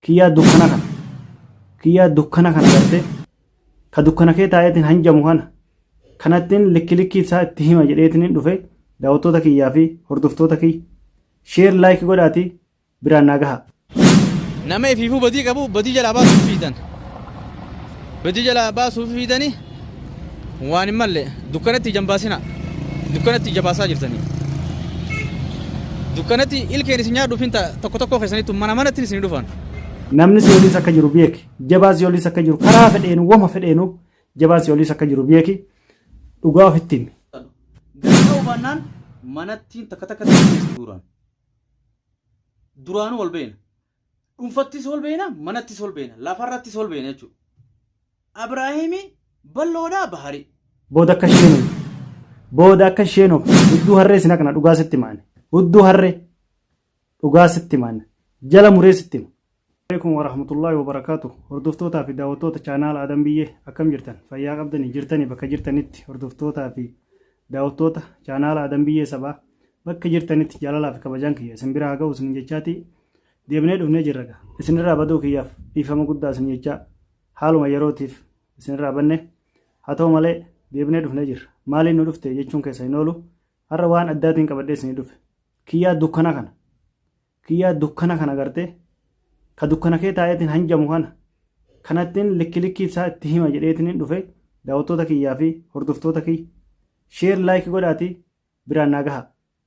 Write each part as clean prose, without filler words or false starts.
Kiyyaa dukkana kana. Kiyyaa dukkana kana gartee ka dukkana kee taa'eetiin hanjamu kana kanattiin likki likkii isaa itti hima jedheetiin dhufe daawwattoota kiyyaa fi hordoftoota kiyya share like godhaatii biraan naa gaha. Nama ifiifuu badii qabu badii jalaa baasuuf fiidan. Badii jalaa baasuuf fiidanii waan hin malle dukkanatti ija hin baasina. Dukkanatti ija baasaa jirtanii. Dukkanatti ilkeen isin nyaadhuuf hin ta'a tokko tokkoo keessanittu mana manatti isin dhufan. Namni si oliis akka jiru beeki. Jabaa si oliis akka jiru karaa fedheenu wama fedheenu jabaa si oliis akka jiru beeki. Dhugaa ofitti himi. Gadi ta'uu baannaan manattiin takka takkatti isin guuran. Duraanuu wal beekna. Dhuunfattis wal beekna, manattis wal beekna, lafarrattis wal beekna jechuudha. Abrahaimi balloodhaa baharii. Booda akka isheen booda akka isheen hudduu harree si naqna dhugaa sitti maane. Hudduu harree dhugaa sitti maane. Jala muree sitti hima. Alaikum warahmatullahi wabarakatuh. Hordoftootaa fi daawwattoota chaanaala Adam Biyyee akkam jirtan? Fayyaa qabdanii jirtanii bakka jirtanitti hordoftootaa fi daawwattoota chaanaala Adam Biyyee sabaa bakka jirtanitti jaalalaa fi kabajaan kiyya isin bira haa ga'u isin jechaati deebinee dhufnee jirra gaa. Isinirraa baduu kiyyaaf dhiifama guddaa isin jechaa haaluma yerootiif isinirraa banne haa ta'u malee deebinee dhufnee jirra. Maaliin nu dhufte jechuun keessa hin oolu. Har'a waan addaatiin qabadhee isinii dhufe. Kiyyaa dukkana kana. Kiyyaa dukkana kana gartee ka dukkana kee taa'eetiin hanjamu kana kanattiin likki likkii isaa itti hima jedheetiin dhufe daawwattoota kiyyaa fi hordoftoota kiyya share like godhaatii biraan naa gaha.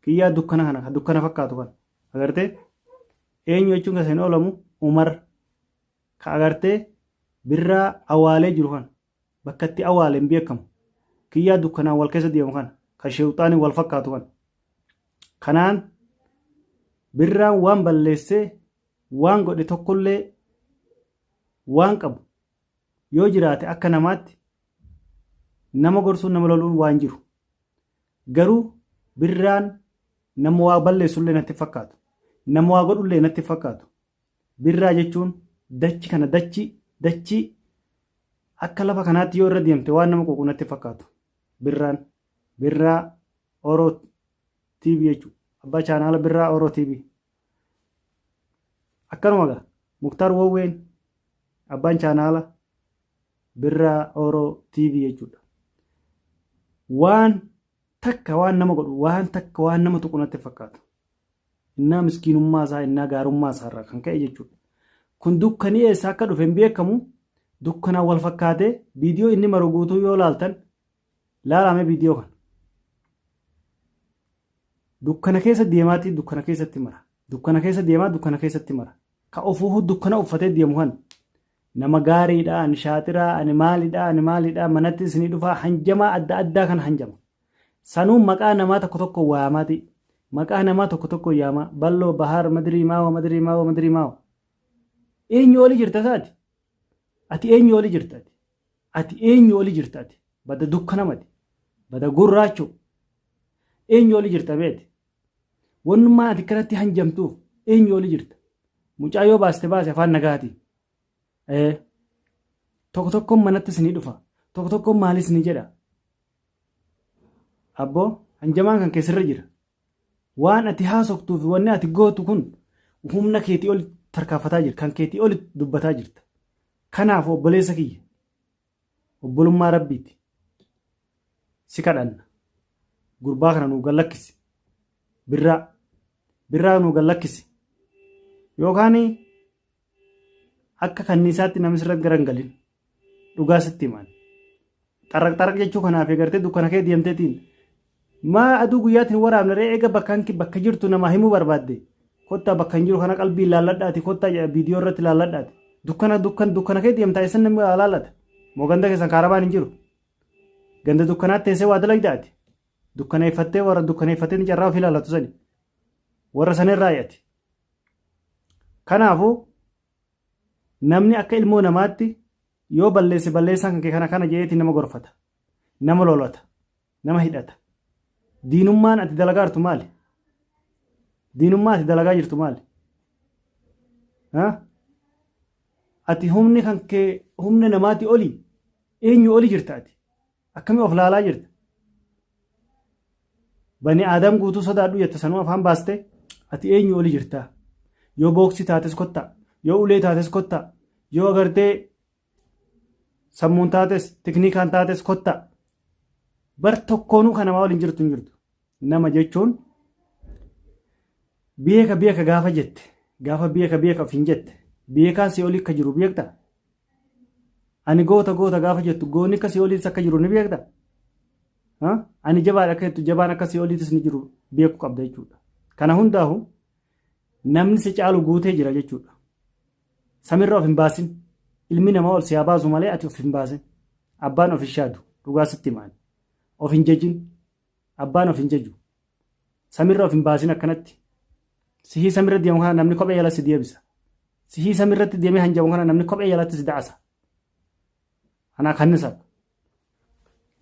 Kiyyaa dukkana kana ka dukkana fakkaatu kana agartee eenyu jechuun keessa hin oolamu Umar ka agartee birraa awaalee jiru kana bakka itti awaale hin beekamu kiyyaa dukkanaan wal keessa deemu kana ka sheexaaniin wal fakkaatu kana kanaan birraan waan balleessee waan godhe tokkollee waan qabu yoo jiraate akka namaatti nama gorsuun nama loluun waan jiru garuu birraan nama waa balleessullee natti fakkaatu nama waa godhullee natti fakkaatu Birraa jechuun dachi kana dachi dachii akka lafa kanaatti yoo irra deemte waan nama quuqu natti fakkaatu. Birraan Birraa Oro TV jechuudha. Abbaa chaanaala Birraa Oro TV. Akkanuma gaa Muktaar Wowween abbaan chaanaala Birraa Oro TV jechuudha. Waan takka waan nama godhu waan takka waan nama tuqu natti fakkaatu. Innaa miskiinummaa isaa innaa gaarummaa isaa irraa kan ka'e jechuudha. Kun dukkanii eessaa akka dhufe hin beekamu dukkanaan wal fakkaatee viidiyoo inni maru guutuu yoo laaltan laalame viidiyoo kana. Dukkana keessa deemaatii dukkana keessatti mara. Dukkana keessa deemaa dukkana keessatti mara. Ka ofuuhu dukkana uffatee deemu kan nama gaariidha ani shaaxiraa ani maalidha ani maalidha manatti isinii dhufaa hanjamaa adda addaa kana hanjama. Sanuu maqaa namaa tokko tokko waamaati. Maqaa namaa tokko tokko yaamaa. Balloo, Bahaar, Madirii Maawa, Madirii Maawa, Madirii Maawa. Eenyu oli jirta isaati? Ati eenyu oli jirta ati? Ati eenyu oli jirta ati? Bada dukkanamati. Bada gurraachoo. Eenyu oli jirta beeti? Wannummaan ati kanatti hanjamtuuf eenyu oli jirta? Mucaa yoo baaste baase afaan nagaatiin. Tokko tokkoon manattis ni dhufa. Tokko tokkoon maalis ni jedha. Abboo hanjamaan kan keessirra jira. Waan ati haasoftuu fi wanni ati gootu kun humna keetii oli tarkaanfataa jira. Kan keetii oli dubbataa jirta. Kanaaf obboleessa kiyya obbolummaa rabbiiti si kadhanna. Gurbaa kana nuu gallakkisi. Birraa birraa nuu gallakkisi. Yookaan akka kanniisaatti namni sirra gara hin galin. Dhugaa sitti himaan. Xaraq xaraq jechuu kanaaf eegartee dukkana kee deemteetiin maa aduu guyyaatiin waraabne ree eega bakka bakka jirtu namaa himuu barbaadde kottaa bakka hin jiru kana qalbii laalladhaati kottaa jedha viidiyoo irratti laalladhaati dukkana dukkan dukkana kee deemtaa eessan namni waa laallata moo ganda keessan kaarabaan hin jiru ganda dukkanaatti teessee waa dalagdaati dukkaneeffattee warra dukkaneeffattee carraa ofii laallatu sani warra sanirraa ati kanaafuu Namni akka ilmoo namaatti yoo balleesse balleessaan kan kee kana kana jedheeti nama gorfata. Nama lolata. Nama hidhata. Diinummaan ati dalagaa jirtu maali? Diinummaa ati dalagaa jirtu maali? Ha? Ati humni kan kee humna namaatii oli eenyu oli jirta ati? Akkami of laalaa jirta? Bani Aadam guutuu sodaadhu jetta sanuu afaan baaste ati eenyu oli jirta? Yoo booksii taates kottaa, Yoo ulee taates kottaa. Yoo agartee sammuun taates tiknikaan taates kottaa. Bar tokkoonuu kan namaa waliin jirtu hin jirtu. Nama jechuun beeka beeka gaafa jette gaafa beeka beeka ofiin jette beekaan si olii akka jiru beekta. Ani goota goota gaafa jettu goonni akka si oliitis akka jiru ni beekta. Ani jabaadha akka jettu jabaan akka si oliitis ni jiru beekuu qabda jechuudha. Kana hundaahu namni si caalu guutee jira jechuudha. Samirra of hin baasin. Ilmi namaa ol si haa baasu malee ati of hin baasin. Abbaan of hin shaadu. Dhugaa sitti himaani. Of hin jajin. Abbaan of hin jaju. Samirra of hin baasin akkanatti. Sihii samirra deemu kana namni kophee jala si deebisa. Sihii samirratti deemee hanjamu kana namni kophee jalatti si da'asa. Anaa kannisa.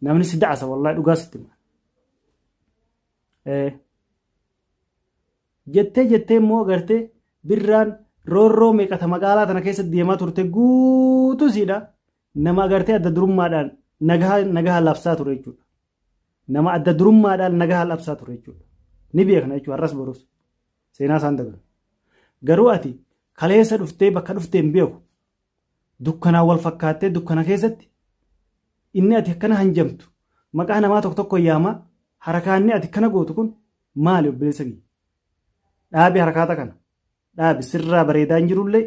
Namni si da'asa wallahi dhugaa sitti hima. Jettee jettee immoo agartee birraan roorroo meeqata magaalaa tana keessa deemaa turte guutuu siidha. Nama agartee adda durummaadhaan nagaha nagaha labsaa ture jechuudha. Nama adda durummaadhaan nagaha labsaa ture jechuudha. Ni beekna jechuudha har'as borus. Seenaa isaan dagan. Garuu ati kaleessa dhuftee bakka dhuftee hin beeku. Dukkanaan wal fakkaattee dukkana keessatti inni ati akkana hanjamtu maqaa namaa tokko tokko yaamaa harakaanni ati akkana gootu kun maali obboleessa kiyya? Dhaabi harakaata kana. Dhaabi sirraa bareedaa hin jirullee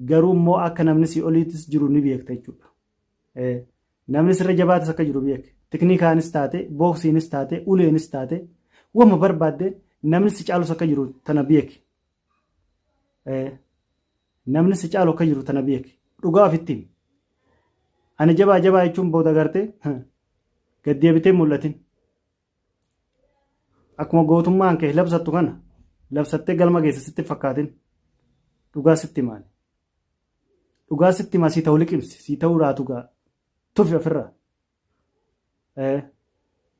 garuu immoo akka namni si oliitis jiru ni beekta jechuudha. Namni sirra jabaatis akka jiru beek. Tiknikaanis taate, booksiinis taate, uleenis taate, wama barbaadde namni si caalus akka jiru tana beeki. Namni si caalu akka jiru tana beeki. Dhugaa ofitti himi. Ani jabaa jabaa jechuun booda gartee gad deebitee mul'atin. Akkuma gootummaan kee labsattu kana labsattee galma geesse sitti fakkaatin. Dhugaa sitti himaani. Dhugaa sitti himaa sii ta'u liqimsi sii ta'uu raatu gaa tufi ofirraa.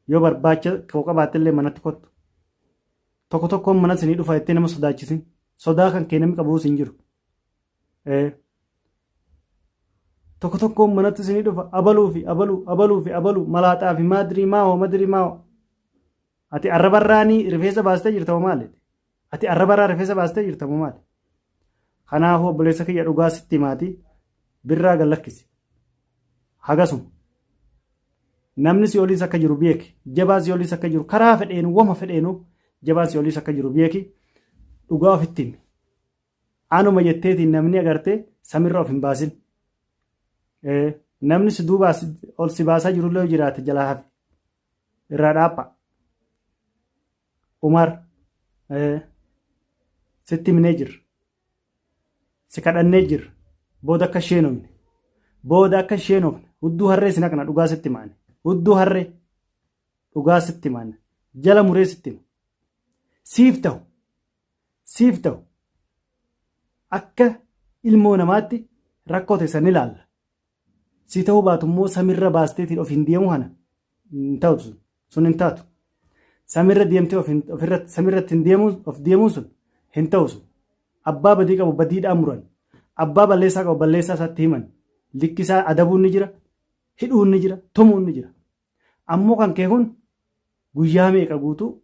Yoo barbaacha koo qabaatte illee manatti kottu. Tokko tokkoon mana sinii dhufa jettee nama sodaachisin. Sodaa kan kee namni qabuus hin jiru. Tokko tokkoon manatti sinii dhufa abaluu fi abaluu abaluu fi abaluu malaaxaa fi maadirii maawoo madirii maawoo. Ati arrabarraanii rifeensa baastee jirta moo maali? Ati arrabarraa rifeensa baastee jirta moo maali? Kanaafuu obboleessa kiyya dhugaa sitti himaati birraa gad lakkisi. Hagasuma. Namni si oliis akka jiru beeki. Jabaan si oliis akka jiru karaa fedheenu wama fedheenu jabaan si oliis akka jiru beeki. Dhugaa ofitti himi. Anuma jetteetiin namni agartee samirra of hin baasin. Namni si duubaa ol si baasaa jirullee yoo jiraate jalaa hafi. Irraa dhaapha. Umar sitti himnee jirra. Si kadhannee jirra. Booda akka isheenofne. Booda akka isheenofne. Hudduu harree si naqna dhugaa sitti himaane. Hudduu harree dhugaa sitti himaane. Jala muree sitti hima. Siif ta'u. Siif ta'u. Akka ilmoo namaatti rakkoo teessan ni ilaalla. Si ta'uu baatu immoo samirra baasteetiin of hin deemu kana hin ta'u sun. Sun hin taatu. Samirra deemtee of hin- ofirratti samirratti hin deemuun of deemuun sun hin ta'u sun. Abbaa badii qabu badiidhaan muran. Abbaa balleessaa qabu balleessaa isaatti himan. Likkisaa adabuun ni jira. Hidhuun ni jira. Tumuun ni jira. Ammoo kan kee kun guyyaa meeqa guutuu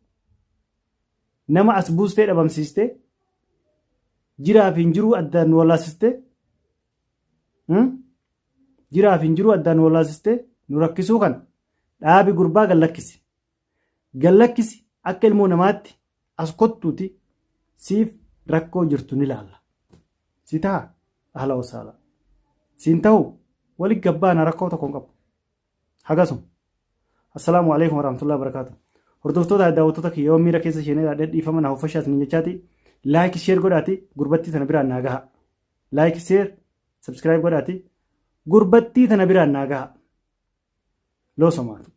nama as buustee dhabamsiistee jiraa fi hin jiruu addaan nu wallaasistee Jiraa fi hin jiruu addaan nu wallaasistee nu rakkisuu kana dhaabi gurbaa gad lakkisi. Gad lakkisi akka ilmoo namaatti as kottuuti siif rakkoo jirtu ni laalla. Si taha ahla wasaala. Siin tahu wali gabbaana rakkoo tokko hin qabu. Hagasuma. Assalaamu alaikum warahmatullahi wabarakatuh. Hordoftoota daawwattoota kiyya yoo miira keessa isheen irraa dhiifama na hoffashaa isiniin jechaati. Laayik sheer godhaati gurbattii tana biraan naa gaha. Like share subscribe godhaati gurbattii tana biraan naa gaha. Loo somaatu.